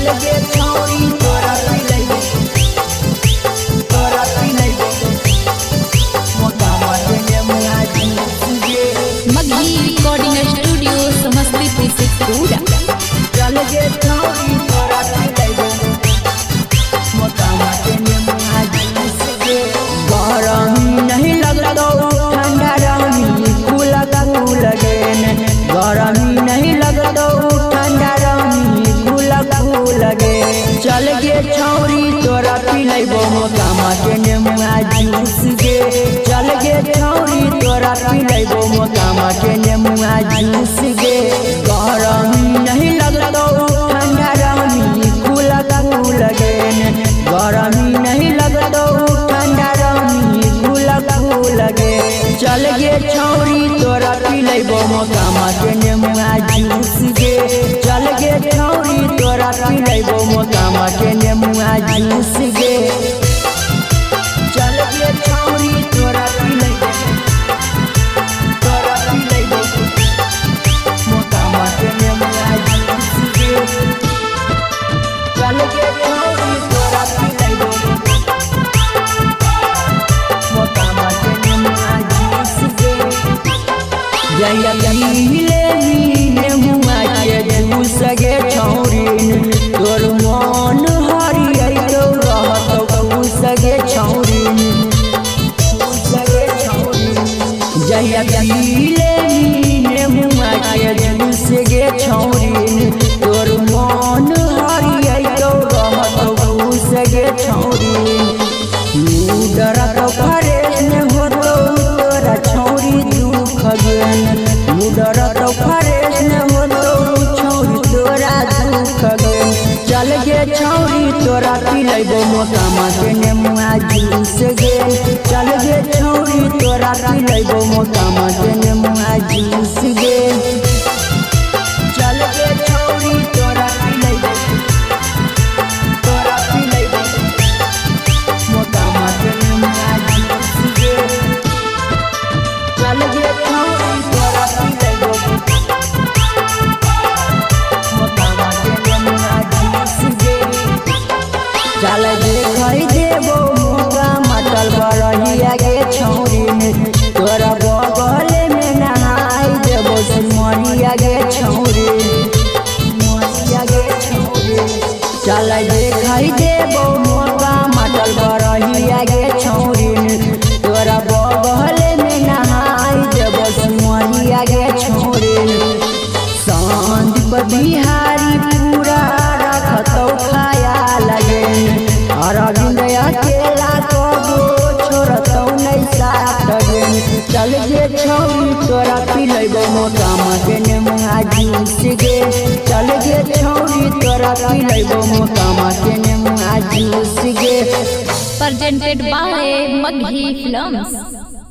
चल गे छौरी तोरा पिलैबो, तोरा पिलैबो मोकामा के नेमुआ जूस गे। मगही रिकॉर्डिंग स्टूडियो, समस्तीपुर से पूरा। चल गे छौरी तोरा पिलैबो मोकामा के नेमुआ जूस गे। गरमी नहीं लगतो, ठंडा रमी कुल कुल गेन। गरमी नहीं लगतो, ठंडा रमी कुल कुल गे। चल गे छौरी तोरा पिलैबो मोकामा के नेमुआ जूस गे। चल गे छौरी तोरा पिलैबो मोकामा के नेमुआ जूस गे। गरमी नहीं लगतो, ठंडा रमी कुल कुल गेन। गरमी नहीं लगतो, ठंडा रमी कुल कुल गे। चल गे छौरी तोरा पिलैबो मोकामा के नेमुआ जूस गे। चल गे छौरी तोरा पिलैबो मोकामा के नेमुआ जूस गे। चल गे छौरी तोरा पिलैबो, तोरा पिलैबो मोकामा के नेमुआ जूस गे। चल गे छौरी तोरा पिलैबो मोकामा के नेमुआ जूस गे। जहिया पीले नेमुआ के जूस गे छौरी, तोर मन हरियतो रहतो खुश गे छौरी, खुश गे छौरी। जहिया पीले नेमुआ के जूस गे छौरी, तोर मन हरियतो रहतो खुश गे छौरी। डरत फरेश ने होतो तोरा छौरी दुख गेन। डरत फरेश ने होतो छौरी तोरा दुख गेन। चल गे छौरी तोरा पिलैबो मोकामा के नेमुआ जूस गे। चल गे छौरी तोरा पिलैबो मोकामा के नेमुआ जूस गे। चल गे छौरी तोरा पिलैबो, तोरा पिलैबो मोकामा के नेमुआ जूस गे। चल गे छौरी तोरा पिलैबो मोकामा के नेमुआ जूस गे। चल देखै देबो मोका मटल बरहिया गे छौरी, तोरा बगल में नहाई देबो सिमरिया गे छौरी, मरिया गे छौरी। चल देखै देबो मोका मटल बरहिया गे छौरी, तोरा बगल में नहाई देबो सिमरिया गे छौरी। संदीप बिहारी पूरा रखतौ खयाल गे। अरविंद अकेला कबो छोड़तौ नै साथ गे। चल गे छौरी तोरा पिलैबो मोकामा के नेमुआ जूस गे। चल गे छौरी तोरा पिलैबो मोकामा के नेमुआ जूस गे। Presented by Magahi films.